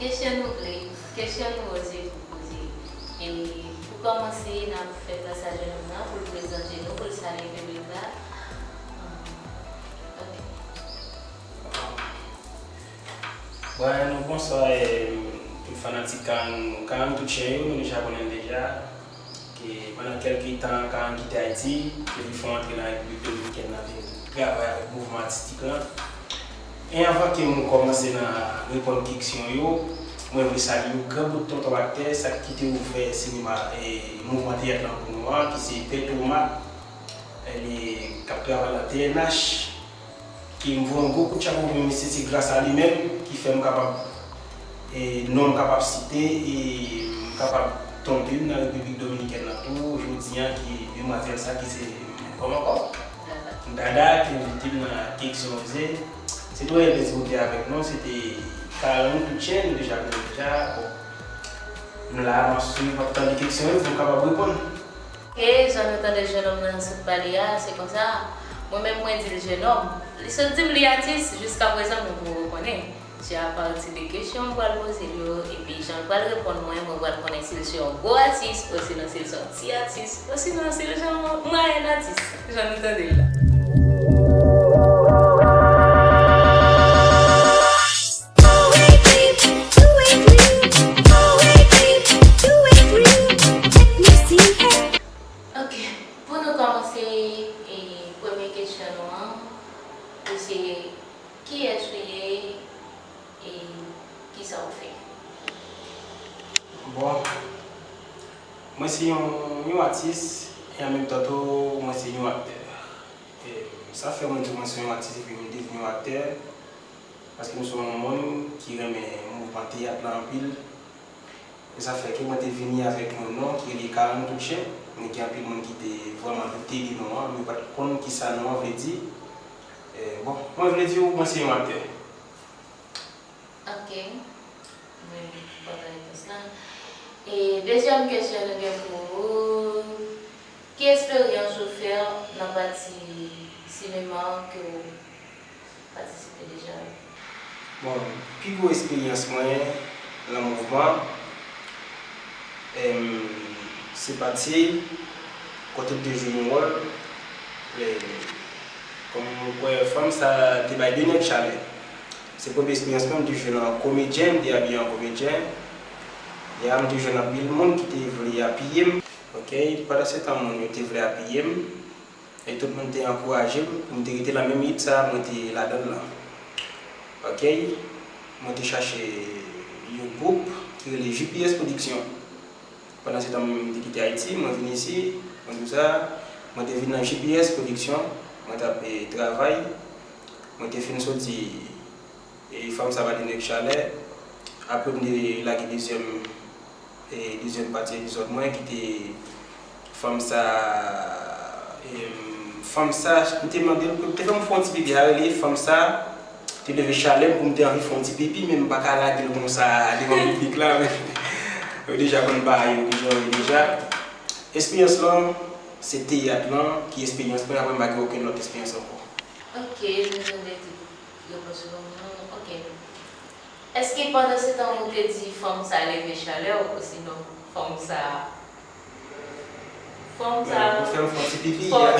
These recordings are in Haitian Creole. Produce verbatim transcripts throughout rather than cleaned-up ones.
Kesyon nou vle, kesyon nou oze pou poze. E pou kòmanse, n ap fè plas a jennonm nan pou l prezante nou, pou l salye piblik la. Ok. Bon, nou bonswa, eh, tout fanatik Karann, Karann tout chen yo, nou deja konnen l deja. Ke pandan kèlke tan, Karann kite Ayiti, ke li fè yon antre nan Repiblik Dominikèn nan vin travay avèk mouvman atistik lan. E anvan ke m kòmanse nan reponn keksyon yo, mwen vle salye yon gran bout tonton aktè, sa k kite ouvè sinema e mouvman teyat lan pou nou an, ki se Pè Toma, e, k ap travay nan T N H. Ke m voye yon gwo kout chapo pou misye, se gras a li menm ki fè m kapab, e, non m kapab site, e m kapab tonbe m nan Repiblik Dominikèn nan tou, jodi a, ki demwazèl sa ki se, kòman ankò? Dada ki envite m nan Keksyon Oze. Se tou yon plezi pou te avèk nou, se te Karann tout chen, nou deja konnen deja, bon, m la, m ap swiv, m ap tande keksyon yo, pou m kapab reponn. E jan nou tande jennonm nan sot pale a, se konsa, mwen menm mwen di l jennonm, li sot di m li atis, jiskaprezan mwen poko konnen. Se apati de kesyon m pral poze l yo, epi jan l pral reponn mwen, mwen pral konnen si l se yon gwo atis, osinon si l se yon ti atis, osinon si l se yon mwayèn atis, jan nou tande l la. Ok, pou nou kòmanse, e, premye kesyon nou an, ou se kiyès ou ye e kisa ou fè? Bon, mwen se yon, yon atis, e an menm tan tou, mwen se yon aktè. E sa fè mwen di mwen se yon atis epi m devni yon aktè, paske m se yon moun ki renmen mouvman teyat lan anpil. E sa fè ke mwen te vini avèk yon non ki rele Karann tout chen, men gen anpil moun ki te vrèman doute de non an, yo pa t konn kisa non an vle di. E, bon, mwen vle di w, mwen se yon aktè. Ok. Mwen kontan repons lan. E dezyèm kesyon nou gen pou ou, ki esperyans ou fè nan pati sinema ke w patisipe deja? Bon, pi gwo esperyans mwen nan mouvman, em, se pati kote m te jwe yon wòl, e, kòm ou kwè fanm sa te bay de nèg chalè. Se premye esperyans mwen, m te jwe nan komedyen, m te abiye an komedyen. Ya, m te jwenn anpil moun ki te vle apiye m. Ok, pandan se tan moun yo te vle apiye m, e tout moun te ankouraje m pou m te rete nan menm lit sa a mwen te ladan l lan. Ok, mwen te chache yon gwoup ki rele J P S Production. Pandan se tan mwen menm m te kite Ayiti, mwen vin isi, mwen di w sa, mwen te vin nan J P S Production, mwen t ap, e, travay, mwen te fin soti, e, fanm sa ba de nèg chalè, apre m te lage dezyèm, e, dezyèm pati epizòd mwen ki te fanm sa, e, fanm sa, m te mande l, te fè m fè yon ti pipi, sa rele fanm sa, te leve chalè m pou m te anvi fè yon ti pipi, men m pa ka lage l konsa devan piblik la, men yo deja konn bagay yo, yo deja. Esperyans lan, se teyat lan ki esperyans mwen, apre m pa gen okenn lòt esperyans ankò. Ok, nou tande tout repons ou ban nou an. Ok. Èske pandan se tan ou te di fanm sa leve chalè w, osinon fanm sa Fanm sa. Ou fè m fè yon ti pipi, yeah.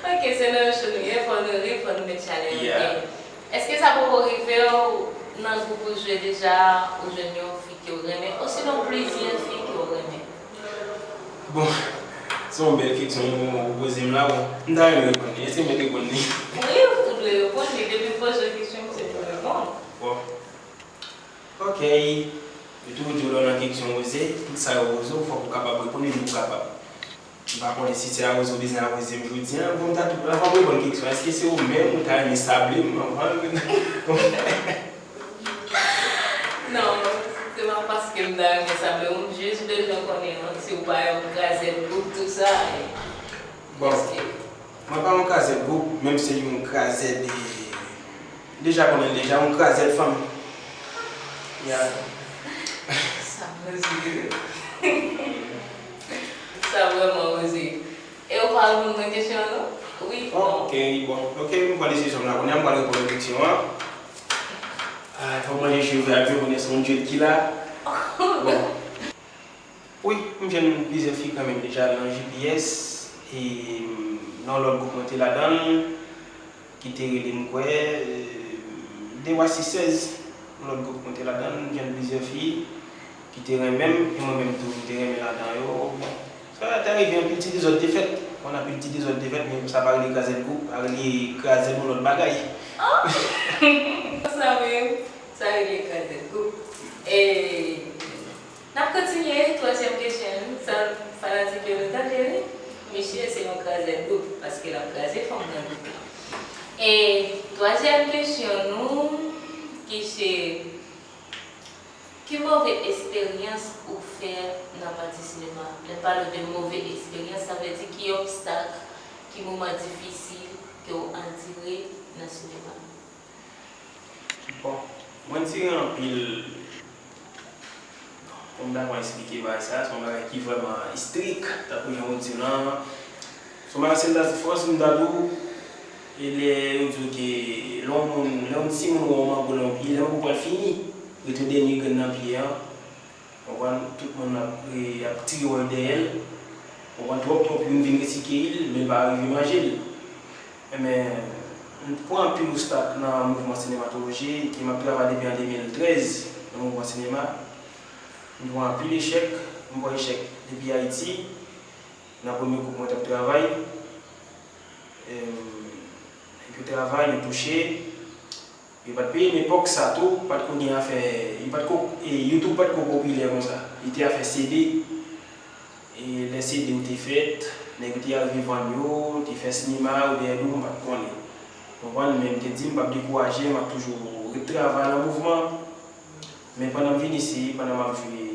Ok, se nan yon show nou ye, fò nou ri, fò nou met chalè, ok. Èske sa poko rive w nan gwoup ou jwe deja, ou jwenn yon fi ke w renmen, osinon plizyè fi ke w renmen? Bon, se yon bèl keksyon ou poze m la, bon, m ta renmen reponn li, èske mwen reponn li? Wi, ou dwe reponn li, depi m poze w keksyon, se pou w reponn. Bon. Ok. Yo toujou di w lè w nan keksyon oze, tout sa yo oze w, fòk ou kapab reponn li, ou kapab. M pa konnen si se a oze w bezwen a oze m jodi a. Bon, m ta tou, anvan m reponn keksyon an, èske se ou menm ou ta renmen sable m anvan? Non, se pa paske m ta renmen sable w, m jis bezwen konnen si w pa yon krazèt gwoup tou sa. Bon, mwen pa yon krazèt gwoup, men m se yon krazèt de, deja konnen l deja, yon krazèt fanm. Ya. Sa oze. Sa vrèman oze. E ou pa reponn mwen kesyon an non? Wi, non. Ok, bon. Ok, m pran desizyon m la kounye a, m pral reponn keksyon an. Ah, fò manje cheve ak yo, konnen se yon djèt ki la. Bon. Wi, m jwenn plizyè fi kanmenm deja nan J P S, e nan yon lòt gwoup mwen te ladan l, ki te rele m kwè, e, de wa sis sèz, yon lòt gwoup mwen te ladan l, m jwenn plizyè fi ki te renmen m, e mwen menm tou, m te renmen ladan yo. Bon, sa te rive anpil ti dezòd te fèt. Bon, anpil ti dezòd te fèt, men sa pa rele kraze gwoup, pa rele kraze yon lòt bagay. Sa menm, sa rele kraze gwoup. E, n ap kontinye, twazyèm kesyon, sa fanatik yo nou tande, wi. Misye se yon kraze gwoup, paske l ap kraze fanm nan gwoup la. E, twazyèm kesyon nou, ki se, ki move esperyans ou fè nan pati sinema? Lè m pale de move esperyans, sa vle di ki obstak, ki moman difisil ke w andire nan sinema? Bon, mwen tire anpil. Bon, m pa konn esplike bagay sa, se yon bagay ki vrèman estrik, tankou jan w di lan. Se yon bagay, se l ta di fòs, m ta di w, e lè yo di w ke lè yon moun, lè yon timoun wè yon mango nan yon pye, lè mango pral fini, rete dènye grenn nan pye an, w konprann, tout moun ap, e, ap tire wòl dèyè l, w konprann, twòp, twòp, youn vin resike l, men l pa rive manje l. Enben, m pran anpil obstak nan mouvman sinematoloji, ke m ap travay depi an de mil trèz nan mouvman sinema. M pran anpil echèk, m pran echèk depi Ayiti, nan premye gwoup mwen t ap travay. Em, nèg yo travay, yo touche. Yo pa t peye m epòk sa tou, pa t ko gen afè, yo pa t ko, e, YouTube pa t ko popilè konsa. Li te afè C D. E lè C D yo te fèt, nèg yo te arive vann yo, te fè sinema yo dèyè do m, m pa t konnen. Konprann? Men m te di m p ap dekouraje, m ap toujou ret travay nan mouvman. Men pandan m vin isi, pandan m ap jwe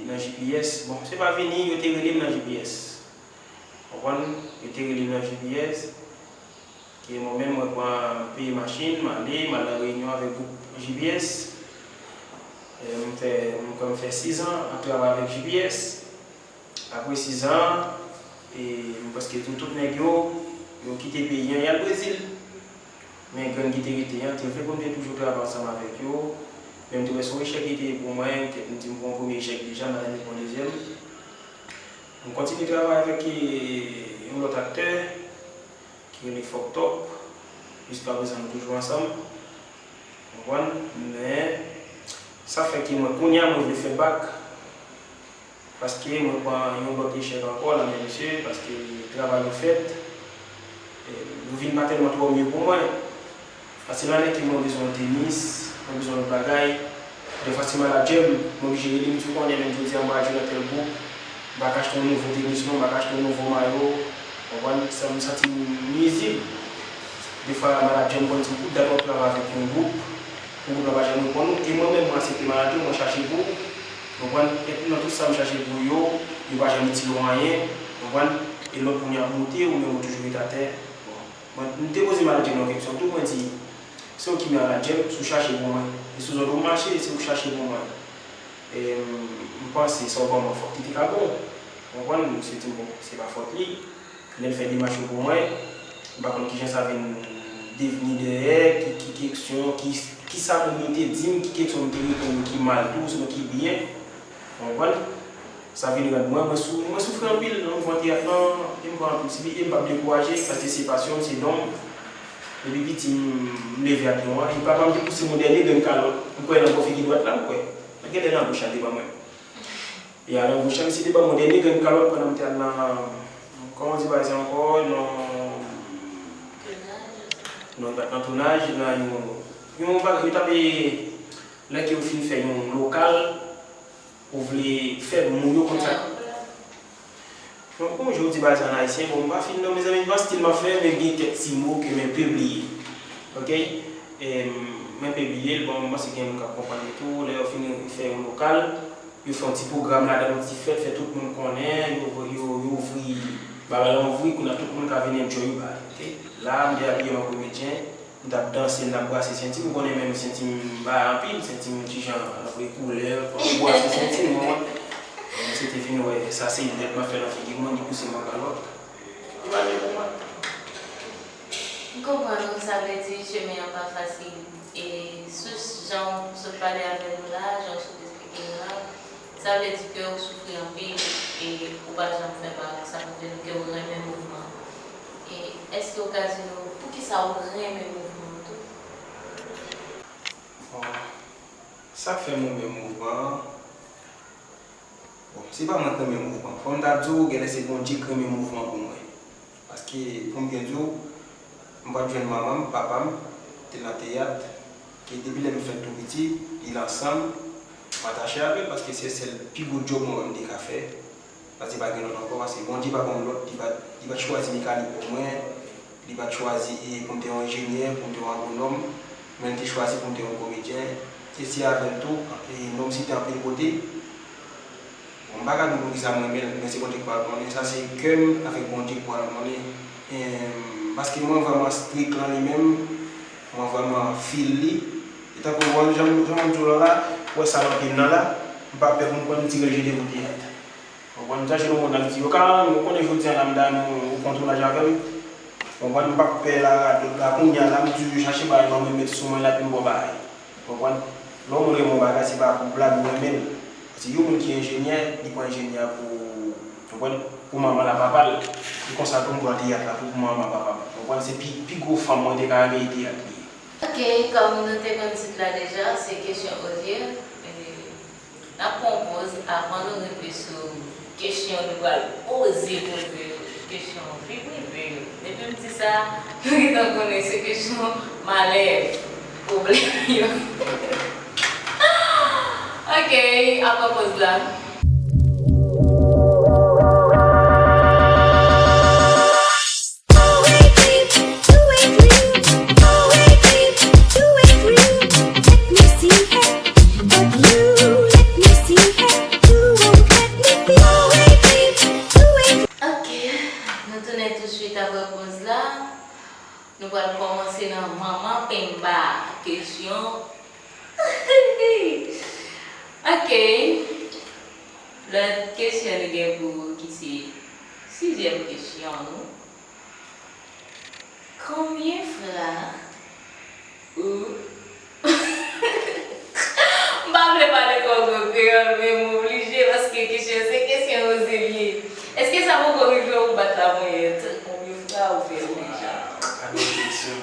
nan J P S, bon, se pa vini, yo te rele m nan J P S. Konprann? Yo te rele m nan J P S. Ke mwen menm, mwen pran, m peye machin, m ale, m al nan reyinyon avèk gwoup J P S. E, m fè, m kwè m fè sizan ap travay avèk J P S. Apre sizan, e, m prèske di w tout nèg yo, yo kite peyi an, y al Brezil. Men grenn ki te rete an, te vle pou m te toujou travay ansanm avèk yo. Men m te wè se yon echèk li te ye pou mwen, kèt m di m pran yon premye echèk deja, m al pran dezyèm. M kontinye travay avèk, e, yon lòt aktè, ki rele Fòk Tòp. Jiskaprezan, nou toujou ansanm. Konprann? Men, sa fè ke mwen, kounye a, mwen vle fè bak. Paske mwen pran yon lòt echèk ankò, la, men mesye, paske travay yo fèt. E, yo vin pa tèlman twò mye pou mwen. Paske nan lè ke mwen bezwen yon tenis, mwen bezwen yon lòt bagay, dèfwa se manadjè m, m oblije rele m di w konnen menm jodi a m pral jwe nan tèl gwoup, m pa ka achte yon nouvo tenis non, m pa ka achte yon nouvo mayo, w konprann, sa m santi m nwizib. Dèfwa manadjè m konn di m tout dat w ap travay avèk yon gwoup, pou gwoup la pa janm reponn ou, e mwen menm mwen aksepte manadjè m, mwen chache pou ou, w konprann, e nan tout sa m chache pou yo, yo pa janm itil ou anyen, w konprann, e lòt moun y ap moute, ou menm ou toujou ret atè. Bon. Mwen, m te poze manadjè m yon keksyon tou, mwen di, se ou ki manadjè m, si w chache pou mwen, e sou zòd ou m mache, se ou k chache pou mwen. E, m, m panse sa w ban mwen fòk li te ka bon. Ou konprann? Misye di m, bon, se pa fòt li. Lè l fè demach yo pou mwen, m pa konn kijan sa vin devni dèyè, ki, ki keksyon, ki, ki sa moun yo te di m, ki keksyon m te reponn yo ki mal tou, sinon ki byen. Ou konprann? Sa vin rann mwen, mwen sou, mwen soufri anpil nan mouvman teyat lan, e m pran anpil sibi, e m p ap dekouraje, paske se pasyon m, se don m. Depi piti, m, m leve ak don an, e papa m te pouse m yon dènye grenn kalòt, m kwè nan bò figi dwat la, m kwè. Mwen gen lè nan bouch la te ban mwen. E a nan bouch la, misye te ban m yon dènye grenn kalòt pandan m te al nan, kòman w di bagay sa ankò, nan, non, li pa t nan tounaj, nan yon, yon bagay, yo t ap, lè ke yo fin fè yon lokal, ou vle fè moun yo konn sa. Donk, bon, jodi bagay sa an ayisyen, bon, m pa fin non, mezanmi, m pa stil m ap fè, men gen kèk ti mo ke mwen pe bliye. Oke? E, mwen pe bliye l, bon, m panse gen moun k ap konprann li tou, lè yo fin fè yon lokal, yo fè yon ti pwogram ladan l, yon ti fèt, fè tout moun konnen, yo, yo, yo ouvri, bagay la ouvri, kounye a tout moun ka vin enjoy yo bagay, oke? La, m te abiye an komedyen, m t ap danse, m t ap brase senti m, ou konnen menm senti m ba anpil, senti m yon ti jan antre koulè, m brase senti m, ou konprann? Misye te vin wè sa se yon nèt m ap fè nan figi m, li pouse m an kalòt. Li pa byen pou mwen. M konprann ou, sa vle di chemen an pa fasil. E sou jan w sot pale avè nou la, jan w sot eksplike nou la, sa vle di ke ou soufri anpil e ou pa janm fè bagay sa montre nou ke ou renmen mouvman an. E èske ou ka di nou poukisa ou renmen mouvman an tou? Bon, sa k fè m renmen mouvman an, bon, se pa mwen k renmen mouvman an. Fò m ta di w, genlè se Bondye k renmen mouvman an pou mwen. Paske, pou m byen di w, m pa t jwenn manman m, papa m te nan teyat, ke depi lè m fèt tou piti, li la ansanm, m atache avè l, paske se sèl pi gwo djòb mwen wè m te ka fè. Paske pa gen lòt ankò, paske Bondye pa ban m lòt, li pa, li pa t chwazi mekanik pou mwen, li pa t chwazi e, pou m te yon enjenyè, pou m te yon agwonòm, men li te chwazi pou m te yon komedyen. E se avè l tou, e non m site anpil kote. Bon, m pa ka di w poukisa m renmen l, men se Bondye k pral konnen, sa se kè m avèk Bondye k pral konnen. Em, paske mwen vrèman strik lan li menm, mwen vrèman fil li. E tankou w wè jan, jan m di w la la, ou wè sa nan pye m nan la, m pa pè pou m pran m tire l jete pou teyat. Ou konprann? Sa se yon moun ap di yo ka, ou konnen jodi a la m ta nan yon kontwolaj avè m. Ou konprann? M p ap pè la radòt la kounye a la m di yo chache bagay ban mwen met sou mwen la epi m ba w bagay. Ou konprann? Lè yon moun renmen yon bagay se pa pou blag ou renmen l. Paske yon moun ki enjenyè, li pran enjenyè pou, ou konprann, pou manman l ak papa l. E konsa tou m pran teyat la pou, pou manman m ak papa m. Ou konprann? Se pi, pi gwo fanm mwen te ka renmen e teyat li ye. Ok, kòm nou te konn tit la deja, se kesyon Olier. E, n ap pran yon poz avan nou rive sou kesyon nou pral poze pou l, kesyon vi prive yo. Depi m di sa, nou gentan konnen se kesyon malè, pwoblèm yo. Ok, apre poz la. Ok, nou tounen touswit apre poz la. Nou pral kòmanse nan manman penba kesyon. Ok. Lòt kesyon nou gen pou ou ki se sizyèm kesyon nou. Konbyen fwa ou M pa vle pale twò gwo kreyòl, men m oblije, paske kesyon se kesyon Roselie. Èske sa poko rive ou bat laponyèt? Konbyen fwa ou fè l deja? Gade yon kesyon.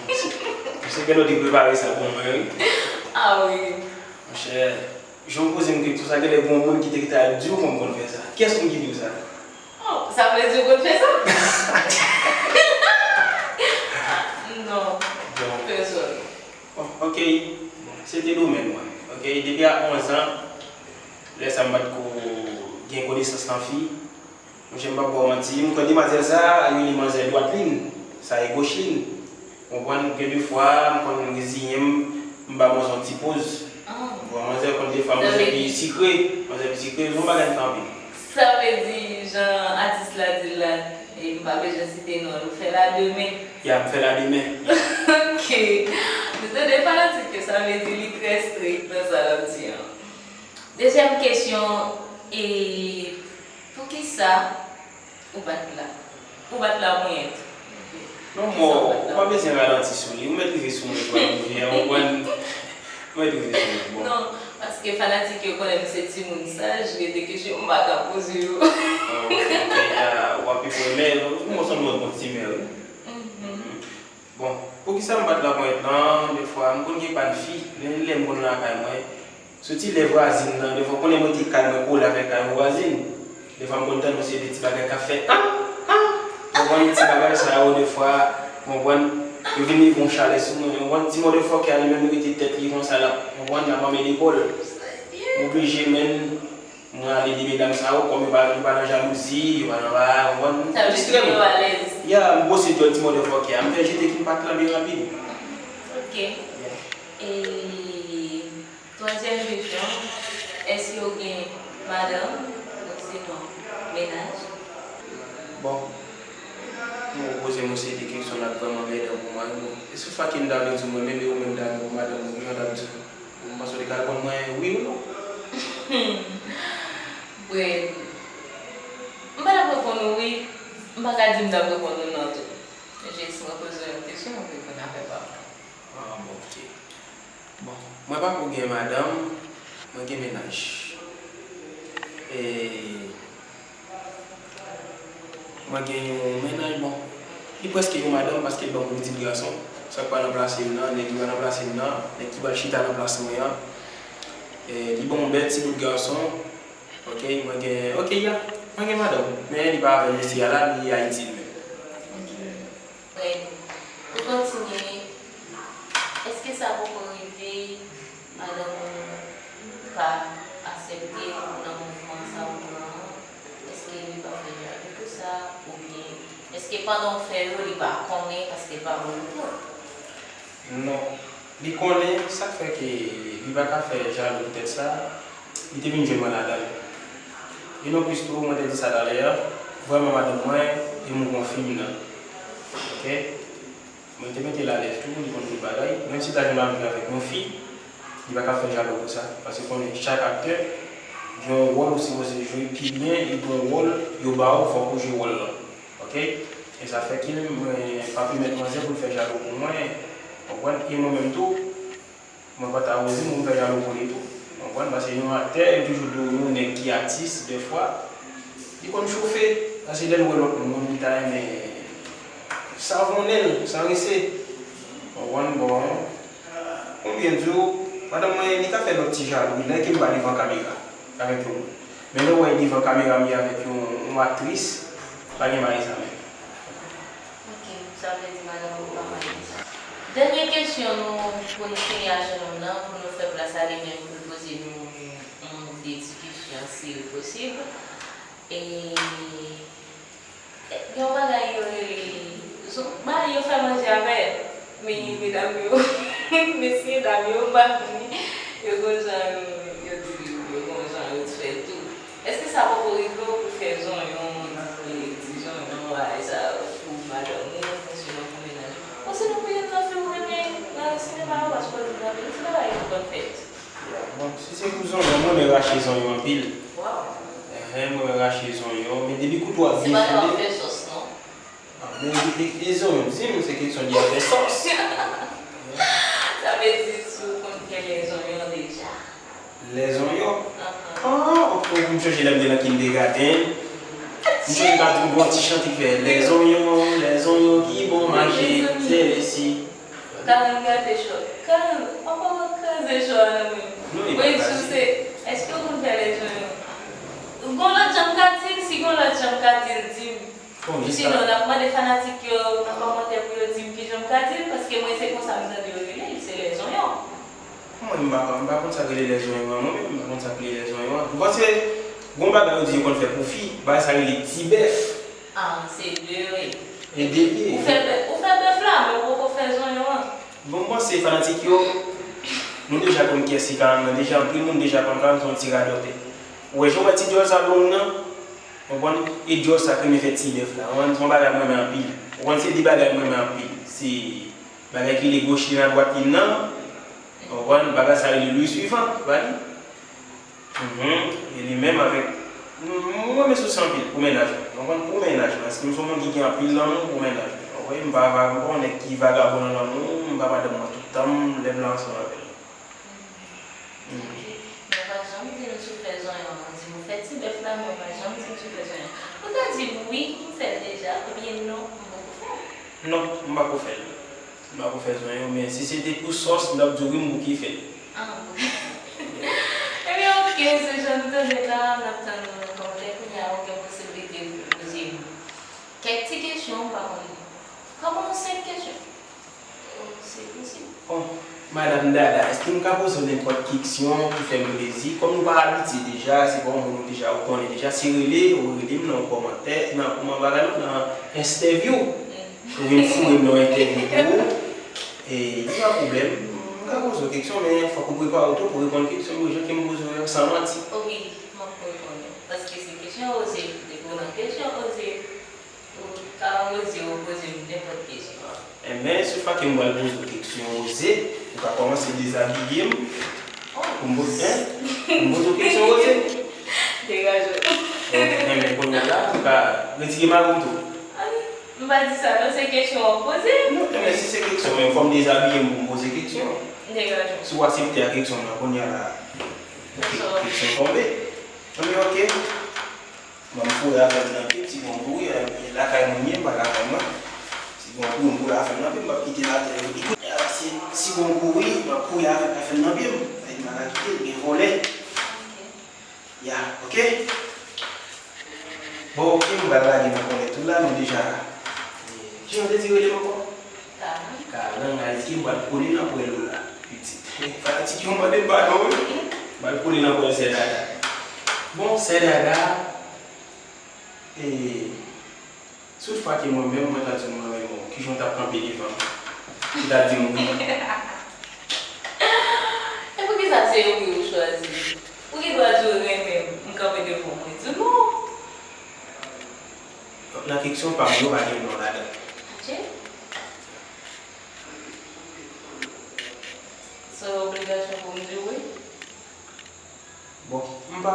Misye genlè te prepare sa pou mwen, wi. Ah wi. Monchè, jan w poze m kesyon sa, genlè gen yon moun ki te gentan di w konn konn fè sa. Kiyès moun ki di w sa? Oh, sa vle di ou konn fè sa? Non. Bon. Pèsòn. Bon, ok. Bon, se te domèn mwen. Ok, depi a onz an, lè sa m pa t ko gen konesans nan fi. Monchè, m p ap ba w manti, m kwè demwazèl sa, yo rele manzè dwat li, sa e goch li. Ou konprann, gen de fwa, m konn reziyen m, m ba manzè yon ti poz. Ou konprann, manzè konn de fwa, manzè pi sikre, manzè pi sikre, se yon bagay m fè anpil. Sa vle di, jan atis la di l la, e m pa bezwen site non l, ou fè l a de men. Ya, m fè l a de men. Ok. Nou tande fanatik yo, sa vle di li trè strik nan sa l ap di an. Dezyèm kesyon, e poukisa ou bat la? Ou bat laponyèt? Non, mò, ou pa bezwen ralanti sou li. Ou mèt rive sou mwen, ou konprann? Ou mèt rive sou mwen. Bon. Non, paske fanatik yo konnen m se timoun saj, gen de kesyon m pa ka poze yo. Ah, ok, ok, ya, w ap pi pwemè, ou sanble yon bon timè, wi. Mhm. Bon, poukisa m bat laponyèt lan, defwa, m konn gen pa n fi, men lè m konn lakay mwen, soti lè vwazin nan, defwa, ou konnen mwen te kay mwen kole avèk kay yon vwazin. Defwa, m konn tande yon seri de ti bagay k ap fè, ah, ah, ou konprann, ti bagay sa yo, defwa, ou konprann, yo vin leve yon chalè sou mwen, ou konprann, ti motherfucker a li menm li rete tèt li konsa, l ap, ou konprann, l ap anmède kò l. M oblije, menn, mwen ale de medam sa yo, kòm yo pa, yo pa nan jalouzi, yo pa nan bagay, ou konprann, m distrè m. Ya, m bwose djòl ti motherfucker a, m fè jete kill pack lan byen rapid. Ok. E twazyèm kesyon, èske ou gen madanm, osinon mennaj? Bon, ou poze m yon seri de kesyon la k vrèman anmèdan pou mwen, wi, bon. E si w fucking ta vle di mwen, menm e ou menm ta gen yon madanm, ou kijan w t ap di m? Ou panse w te ka reponn mwen wi ou non? Bren, m pa t ap reponn ou wi, m pa ka di m t ap reponn ou non tou. Jis mwen poze w yon kesyon, ou reponn avè pa m. Ah, bon, ok. Bon, mwen pako gen madanm, mwen gen mennaj. E mwen gen yon mennaj, bon, li prèske yon madanm paske l ban m yon pitit gason. Sa k pa nan plas li nan, nèg ki pa nan plas li nan, nèg ki pral chita nan plas mwen an. E li ban m yon bèl ti bout gason. Ok, mwen gen, ok, ya, mwen gen madanm. Men li pa avè m isi a la, li Ayiti li menm. Ok. Fred, pou kontinye, èske sa poko rive madanm ou pa aksepte ou nan mouvman sa ou pran an? Èske li pa fè jalou pou sa? Oubyen èske pandan w fè yo, li pa konnen paske l pa ba w repons? Non. Li konnen, sa k fè ke li pa ka fè jalou poutèt sa, li te vin jwenn mwen ladan l. E non plis tou, mwen te di sa talè a, vrèman madanm mwen, li mouri yon fi m nan. Ok? Mwen te mete l alèz tou, li konn tout bagay. Menm si l ta janm ap viv avèk yon fi, li pa ka fè jalou pou sa. Paske konnen chak aktè gen yon wòl ou sipoze jwe pi byen, li gen yon wòl yo ba ou, fòk ou jwe wòl lan. Ok? E sa fè ke mwen pa pèmèt manzè pou l fè jalou pou mwen. Konprann? E mwen menm tou, mwen pa ta oze pou m fè jalou pou li tou. Konprann? Paske yon aktè, yo toujou di w yon nèg ki atis, dèfwa, li konn chofe. Paske lè l wè lòt moun, li ta renmen savonnen l, san rese. Konprann? Bon, konbyen di w, madanm mwen, li ka fè lòt ti jalou, wi, lè ke m pa devan kamera avèk yon moun. Men lè w wè l devan kamera, m ye avèk yon, yon aktris, pa gen bagay sa menm. Ok, sa vle di madanm ou pa mal desann. Dènye kesyon nou pou n fini ak jennonm nan, pou nou fè plas a li menm pou l poze nou yon de ti kesyon, si l posib. E, e, gen yon bagay yo rele, zon-, ba yo fè manje avè, men medam yo, mesye dam yo pa vini, yo gon jan yo, yo di, yo gon jan yo t fè tou. Èske sa poko rive w pou fè zonyon, di, di zonyon, bagay sa yo, pou madanm ou, osnon pou mennaj ou? Osinon pou youn nan fi ou renmen nan sinema yo, paske w di w renmen, se bagay yo konn fèt. Bon, si se pou zonyon, mwen renmen rache zonyon anpil. Waw. Enhen, mwen renmen rache zonyon, men depi kouto a byen file. Se pa nan fè sòs, non? Ah, men e, e, e zonyon, di m, se kesyon de afè sòs. Sa vle di si w konn fè lèzonyon deja. Lèzonyon? Ahan. Ah, ok, m chonje lè m te nan kindergarten. M chonje m t ap di m gon ti chante ki fè lèzonyon, lèzonyon ki bon mache, se resi. Karan gate cho. Karan, w ap kraze cho a nan men m. Non, li pa kraze. Mwen di w se, èske w konn fè lèzonyon? Gon lòt jan m ka di l, si gon lòt jan m ka di l, di m. Bon, jis la. Sinon, n ap mande fanatik yo nan kòmantè pou yo di m kijan m ka di l, paske mwen se konsa m tande yo rele l, se lèzonyon. Mwen, m pa, m pa konn sa k rele lèzonyon an, mwen menm, m pa konn sa k rele lèzonyon an. M panse, gon bagay yo di yo konn fè pou fi, bagay sa rele ti bèf. Ah, se de, wi. E de, e de. Ou fè bèf, ou fè bèf la, men ou poko fè zonyon an. Bon, m panse fanatik yo, nou deja konn kiyès ki Karan nan deja, anpil moun deja konn Karan se yon ti radòtè. Ou wè, jan w wè ti djòl sa long nan, konprann? E djòl sa k renmen fè ti bèf la. Konprann? Se yon bagay mwen renmen anpil. Konprann? Se de bagay mwen renmen anpil. Se bagay ki rele gwoch li nan dwat li nan. Konprann? Bagay sa rele lwi swivan. Ou pa li? Mhm. E li menm avèk, m, m renmen sou sa anpil pou mennaj mwen. Konprann? Pou mennaj mwen. Paske m se yon moun ki gen anpil lanmou pou mennaj mwen. Ou wè, m pa va, m pa yon nèg ki vagabon nan lanmou, m pa madanm mwen tout tan, m lè m la ansanm avè l. Mhm. Men w pa janm di m si w fè zonyon, ou di m ou fè ti bèf la, men w pa janm di m si w fè zonyon. Ou ta di m wi, m fè l deja, oubyen non, m poko fè l. Non, m pako fè l. M pako fè zonyon, men si se te pou sòs, m t ap di w wi, m bouke fè l. Ah, bouke. Ebyen, ok, se jan nou tande la, n ap tann nou nan kòmantè kounye a, ou gen posiblite pou poze m kèk ti kesyon, m pa konnen. Kòman yon senp kesyon? Se posib. Bon, Madanm Dada, èske m ka poze w nenpòt keksyon ki fè m plezi? Kòm nou pa abitye deja, se pa yon moun ou deja, ou konnen deja, se rele, ou rele m nan yon kòmantè, nan kòman bagay la, nan entèvyou. Ou vin foure m nan yon entèvyou pou ou. E, li pa pwoblèm. M ka poze w keksyon, men fòk ou prepare w tou pou reponn keksyon yo, jan ke m poze w yo, san manti. Wi, m ap reponn yo. Paske se kesyon oze. Depi w nan kesyon oze, ou ka oze, ou poze m nenpòt kesyon. Enben, si w fè ke m pral poze w keksyon oze, ou ka kòmanse dezabiye m. Pou m poze, en? Pou m poze w keksyon oze? Degaje w. Enben, kounye a la, ou ka retire mayo m tou. M pa di sa non, se kesyon w ap poze. Non, men si se kesyon, men fò m dezabiye m pou m poze kesyon. M degaje m. Si w aksepte a kesyon nan, kounye a la, ke- kesyon tonbe. Mwen di, ok. Mwen foure afè m nan pye, si gon kouri, lakay mwen ye, m pa lakay mwen. Si gon kouri, m foure afè m nan pye, m p ap kite l atè. Kounye a la, si, si gon kouri, m ap kouri avèk afè m nan pye m. Sa vle di m pa ka kite l, gen vòlè. Ya, ok. Bon, ok, m pral lage nan kòlèt ou la, nou deja. Kijan w te di rele m ankò? Karan. Karan, a di ke m pral kole nan pwèl ou la, pitit. Fanatik yo mande m padon, wi. M pral kole nan pwèl sè Dada. Bon, sè Dada, e, si w t fwa ke mwen menm, mwen ta di w mwen renmen w, kijan w t ap kanpe devan m? Ou ta di m wi. E poukisa se wi ou chwazi? Ou gen dwa di w renmen m, m kanpe devan w, mwen di w non. Nan kesyon pa m yo, pa gen non ladan. Adje. Se yon obligasyon pou m di w wi? Bon, m pa,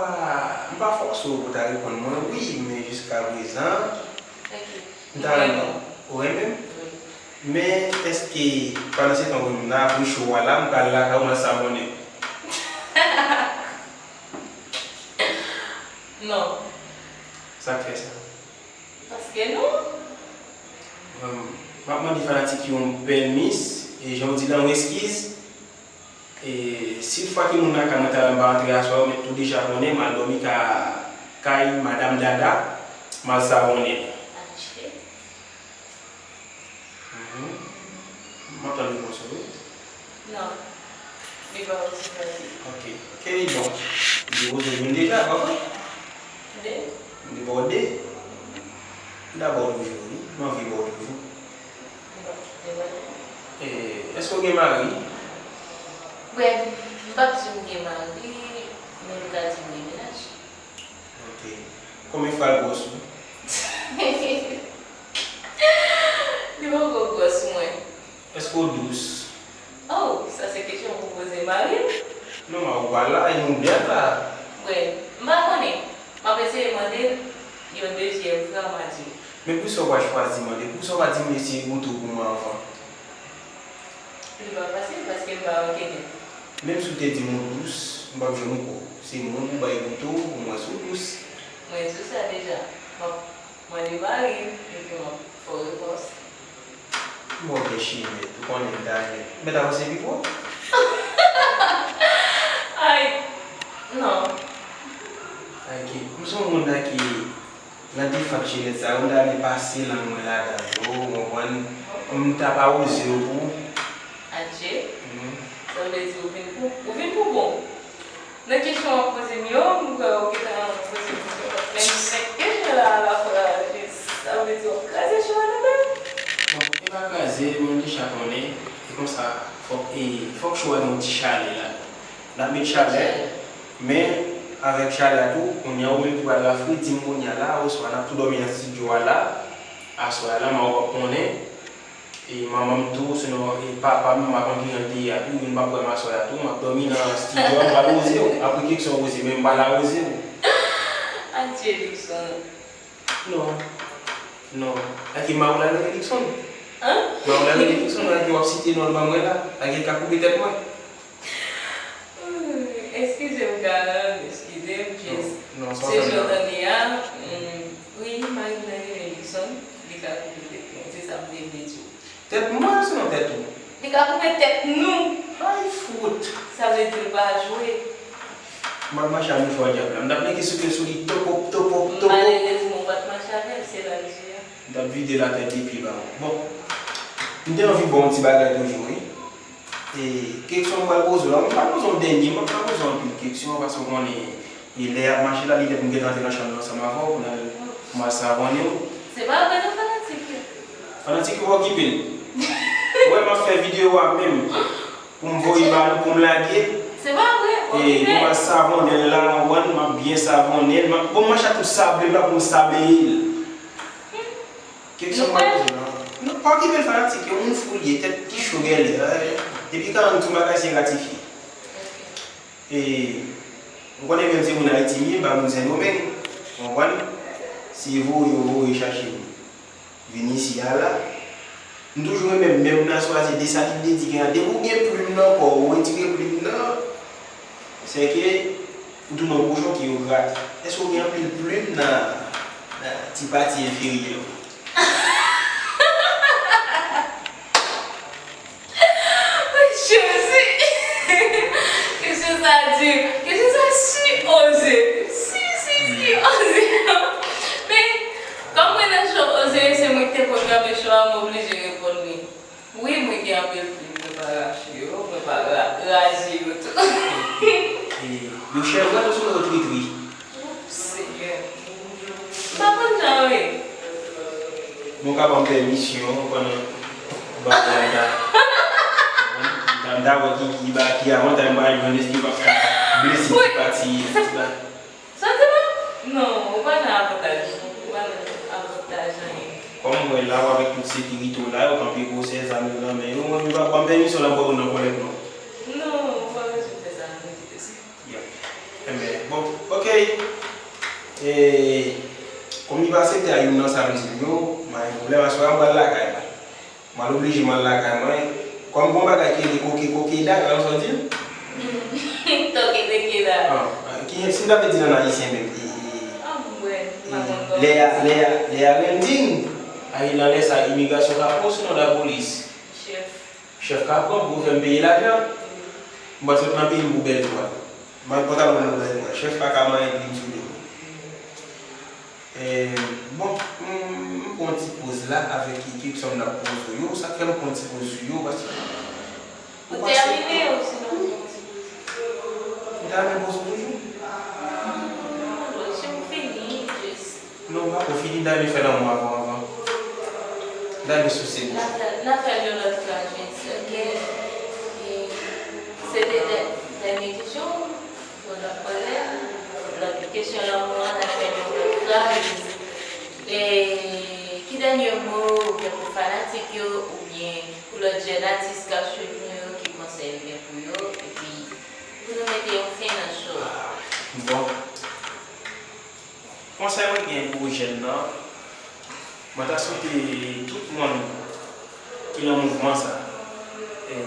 m pa fòse w pou ta reponn mwen wi, men jiskaprezan, m ta renmen w. Ou renmen m? Wi. Men èske pandan se tan w renmen m nan, apre show a la, m pral lakay ou, m al savonnen w? Non. Sa k fè sa? Paske non. Bon, m ap mande fanatik yo yon pèmis, e jan w di la, yon eskiz. E si fwa ke moun lakay mwen ta la m pa antre aswè a, ou mèt tou deja konnen, m al dòmi ka, kay Madam Dada, m al savonnen l. Adje. Mhm. M ap tann repons ou wi. Non. Li pa posib pase. Ok. Ok, bon. M te poze w youn deja, pa vre? De? M te ba w de. M ta ba w toujou, wi. M anvi ba w toujou. Bon, e mwen? E, èske w gen mari? Bon, m p ap di m gen mari, men m ka di m gen mennaj. Ok. Konbyen fwa l gwòs ou? Li poko gwòs mwen. Èske w dous? Oh, sa se kesyon pou poze mari m. Non, ma ou pa la, e nou de la. Bon, m pa konnen. M ap eseye mande l yon dezyèm fwa, m a di w. Men poukisa w pa chwazi mande? Poukisa w pa di m eseye goute w pou mwen anvan? Li pa fasil paske m pa wè kenyen. Menm si w te di m ou dous, m p ap janm kwè w. Se mwen pou bay goute w pou m wè si w dous. Mwen di w sa deja. M ap mande mari m, epi m ap fè w repons. Bon, gen chimè, ou konnen m ta renmen. Mèt avanse pi pwòp. Ay, non. Ay, ki, m se yon moun la ki, nan defant chelèt sa yo, m ta renmen pase lang mwen ladan yo, ou konprann? M t ap awoze yo pou ou. Adje. Mhm. Sa vle di ou vin pou, ou vin pou bon. Nan kesyon w ap poze m yo, m kwè ou gentan poze m kesyon. Men, men kesyon la, la fwa, jis, sa vle di w ap kraze cho a nan men m? Bon, e pa kraze, mwen deja konnen. E konsa, fòk, e, fòk cho a gen yon ti chalè ladan. N ap met chalè, men avèk chalè a tou, kounye a, ou menm ki pral rafredi m kounye a la, oswa n ap tou dòmi nan estidyo a la, aswè a la, m a w ap konnen. E manman m tou, sinon, e papa m, m pa konn kijan l te ye a tou, youn p ap wè m aswè a tou, m ap dòmi nan estidyo a, m pral woze w. Apre kesyon w poze, men m pral awoze w. Adje, Luckson. Non. Non. Ake ma ou la rele Luckson? Hein? Ma ou la rele Luckson, ake w ap site non l ban mwen la, ake l ka koupe tèt mwen. Eskize m, Karan, eskize m, jis. Non, non, se jan w tande a, mm, wi, mari m nan rele Luckson, li ka koupe tèt mwen, se sa m te vle di w. Tèt mwen, sinon tèt ou? Li ka koupe tèt nou. Ay, fout. Sa vle di l pa jwe. M ap mache ak mouchwa dyab la. M t ap mete sou pye sou li, topop, topop, topop. Malerezman, ou pa t mache avè l, se la l jwe a. M t ap vide l atè de pye ba ou. Bon, m te anvi ba w yon ti bagay toujou, wi. E, kesyon m pral poze w la, m pa poze w dènye, m pa poze w anpil kesyon, paske w konnen, e, lè y ap mache la, li lè pou m gentan antre nan chanm nan ansanm avè w, pou n al, pou m al savonnen w. Se pa vre non, fanatik yo. Fanatik yo pa okipe l. Ou wè m ap fè videyo a menm, pou m voye ba nou, pou m lage. Se pa vre, e, okipe. Pou m al savonnen l la, w konprann, m ap byen savonnen l, m ap, bon, m mache ak tout sable m la pou m sableye l. Kesyon m pa poze w la. Non, pa okipe l fanatik, yon moun fou li ye, tèt ki cho gèlè. Depi kanal tou bagay se ratifye. E, ou konnen menm se moun Ayiti m ye, m pa moun Sendomeng. Ou konprann? Si voye yo voye chache m. Vin isi a la, m toujou renmen menm nan swazi Desalin Dedike an. Depi w gen plim nan kò w, ou retire plim nan, sèke ou tounen yon kochon ki yo grate. Èske w gen anpil plim nan, nan ti pati enferyè w? Jezi! Kesyon sa di. Kesyon sa si oze. Si, si, si oze. Men, kòm mwen nan cho oze, se mwen ki te pwograme cho a, mwen oblije reponn wi. Wi, mwen gen anpil plim, mwen pa rache yo, mwen pa ra- raje yo tou. E, yo chèvwèt osnon yo tritri? Senyè. M pa konn jan yo ye. Nou ka ban m pèmisyon pandan m ap ta m ta wè ki ki ba ki avantaj m pa jwenn, èske m ap ka blese ti pati ti ba. Santiman? Non, ou pa nan avantaj. Ou pa nan avantaj anyen. Kòm m wè la, w avèk tout sekirite w la, yo kanpe gwosè zam yo nan men yo, mwen menm pa ban m pèmisyon la pou w nan kòlèt non. Non, ou pa bezwen fè sa, nou kite sa. Yeah. Enben, bon, ok. E, kòm li pa aksepte a youn nan sa m di l yo, m pa gen pwoblèm, aswè a m pral lakay mwen. M al oblije m al lakay mwen. Kòm gon bagay ki rele koke koke la, nan sa w di l? Toke toke la. Ah, ki, si m ta vle di l an ayisyen menm, e, e, Ah, mwen, m pa konn e, lè a, lè a, lè a rending, a e nan lè sa imigrasyon ka pran w, sinon lapolis. Chèf. Chèf ka pran pou fè m peye lajan. M pral sot nan peyi m pou bèl twal. M al pantalon pou bèl twal. Chèf pa ka manyen plim sou do m. E, bon, m, m pran ti poz la avèk kesyon m t ap poze w yo. Sa k fè m pran ti poz sou yo, paske Ou tèmine ou sinon ou pran ti poz? M ta renmen poze w toujou. Non, si m fini, jis. Non, pa pou fini, m ta renmen fè lanmou avè w anvan. M ta renmen souse bouch ou. N a fè l yon lòt fwa, jis, ok? E, se te dè- dènye kesyon, pou lòt pwoblèm, lòt kesyon lanmou an, n a fè l yon lòt fwa, jis. E, ki dènye mo ou gen pou fanatik yo, oubyen pou lòt jèn atis k ap swiv nou yo, ki konsèy ou gen pou yo, epi pou nou mete yon fen nan cho a? Bon. Konsèy mwen gen pou jèn nan, mwen ta swete tout moun ki nan mouvman sa, e,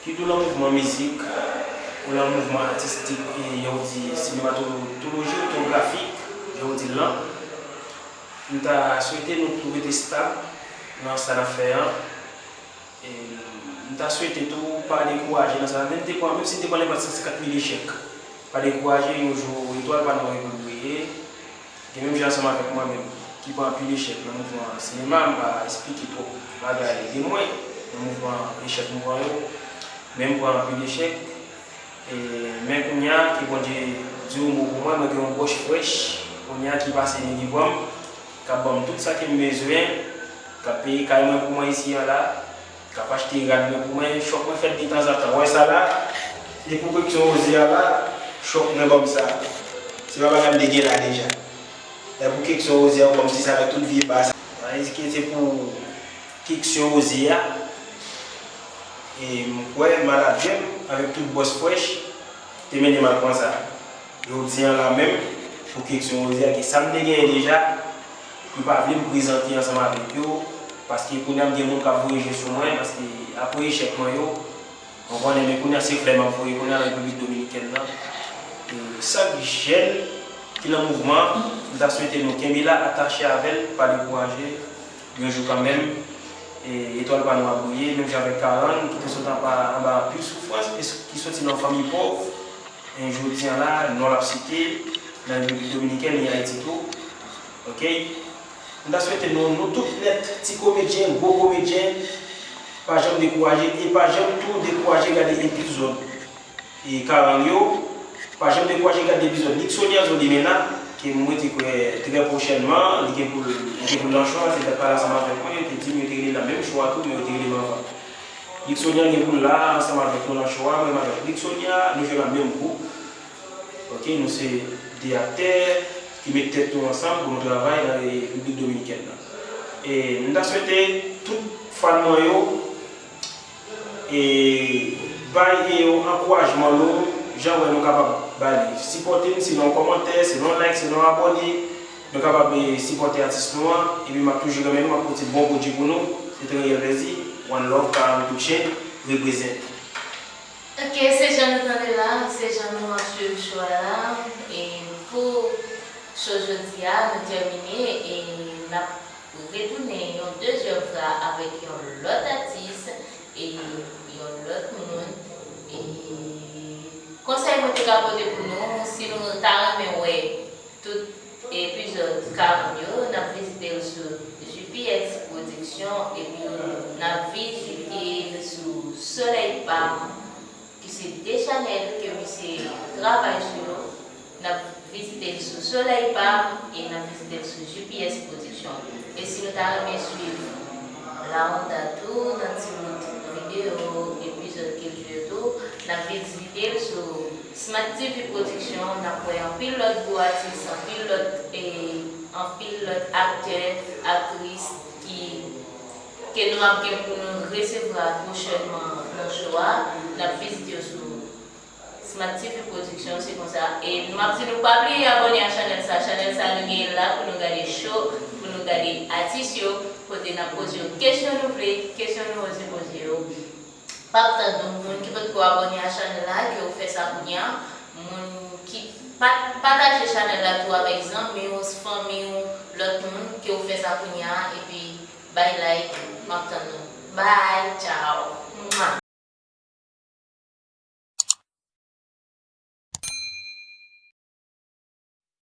ki tou nan mouvman mizik, ou nan mouvman atistik, e, jan w di sinematoloji, otografik, jan w di l lan, m ta swete nou tou rete stab nan sa n ap fè an. E, m ta swete tou pa dekouraje nan sa, menm te pran, menm si te pran nenpòt san senkant mil echèk, pa dekouraje, yon jou etwal pa nou yo pou breye. Gen menm jan ansanm avèk mwen menm, ki pran anpil echèk nan mouvman sinema, m pa esplike twòp bagay de mwen, nan mouvman echèk m pran yo, men m pran anpil echèk. E, men kounye a, ke Bondye di yon mo pou mwen, mwen gen yon bòch frèch, kounye a ki pase Ninivan m, k ap ban m tout sa ke m bezwen, k ap peye kay mwen pou mwen isi a la, k ap achte rad mwen pou mwen, chòk mwen fèt detanzantan. Ou wè sa la? Se pou keksyon oze a la, chòk mwen ban m sa. Se pa bagay m te gen la deja. E pou keksyon oze a, ou ban m ti sa avèk tout vye ba sa. Tandis ke se pou keksyon oze a, e m kwè manadjè m avèk tout bòs frèch te mennen m al pran sa. Jodi a la menm, pou keksyon oze a, ke sa m te genyen deja, yo pa vle m prezante ansanm avèk yo, paske kounye a m gen moun k ap voye je sou mwen, paske apre echèk mwen yo, ou konnen, men kounye a se flè m ap voye kounye a nan Repiblik Dominikèn nan. E chak jèn ki nan mouvman, m ta swete nou kenbe la, atache avè l, pa dekouraje. Yon jou kanmenm, e, etwal pa nou ap briye, menm jan avèk Karang, ki te sot anba, anba anpil soufrans, e s- ki soti nan yon fanmi pòv, e jodi a la, non l ap site nan Repiblik Dominikèn e Ayiti tou. Ok? M ta swete nou, nou tout nèt, ti komedyen, gwo komedyen, pa janm dekouraje, e pa janm tou dekouraje gade epizòd e Karang yo, pa janm dekouraje gade epizòd Nixonia Zolimena, ke m rete kwè trè pwochènman, li gen pou l, li gen pou l nan cho a, se dat pale ansanm avèk mwen, yo te di m yo te rele l nan menm cho a tou, men yo te rele m anvan. Nixonia gen pou l la ansanm avèk nou nan cho a, mwen menm avèk Nixonia, nou jwe nan menm gwoup. Ok, nou se de aktè ki met tèt nou ansanm pou nou travay nan Repiblik Dominikèn nan. E m ta swete tout fan mwen yo, e bay e yo ankourajman nou, jan wè nou kapab ba li. Sipòte n, se nan yon kòmantè, se nan yon like, se nan yon abòne. Nou kapab, eh, sipòte atis nou an, epi m ap toujou renmen nou, m ap pote bon pwodui pou nou. Se te yon reyèl plezi. One love, Karan Production, represent. Ok, se jan nou tande la, se jan nou ap swiv show a la. E pou show jodi a, nou tèmine e n ap retounen yon dezyèm fwa avèk yon lòt atis e yon lòt moun. E konsèy mwen te ka pote pou nou, si nou ta renmen wè tout epizòd Karan yo, n ap vizite l sou J P S Production epi n ap vizite l sou Soleil Pam, ki se de chanèl ke misye travay sou yo. N ap vizite l sou Soleil Pam e n ap vizite l sou J P S Production. E si nou ta renmen swiv Laonda tou nan ti bout videyo, epizòd ke l jwe yo tou, n ap vizite l sou Smart T V Production, n ap wè anpil lòt gwo atis, anpil lòt, eh, anpil lòt aktè, aktris ki, ke nou ap gen pou nou resevwa pwochènman nan show a. N ap vizite yo sou Smart T V Production, se konsa. E nou ap di nou pa bliye abòne a chanèl sa. Chanèl sa nou genyen la pou nou gade show, pou nou gade atis yo, kote n ap poze yo kesyon nou vle, kesyon nou oze poze yo. P ap tann nou. Moun ki potko abòne a chanèl la, ke w fè sa kounye a. Moun ki pa t pataje chanèl la tou avèk zanmi w, fanmi w, lòt moun, ke w fè sa kounye a, epi bay like, m ap tann nou. Bye, ciao.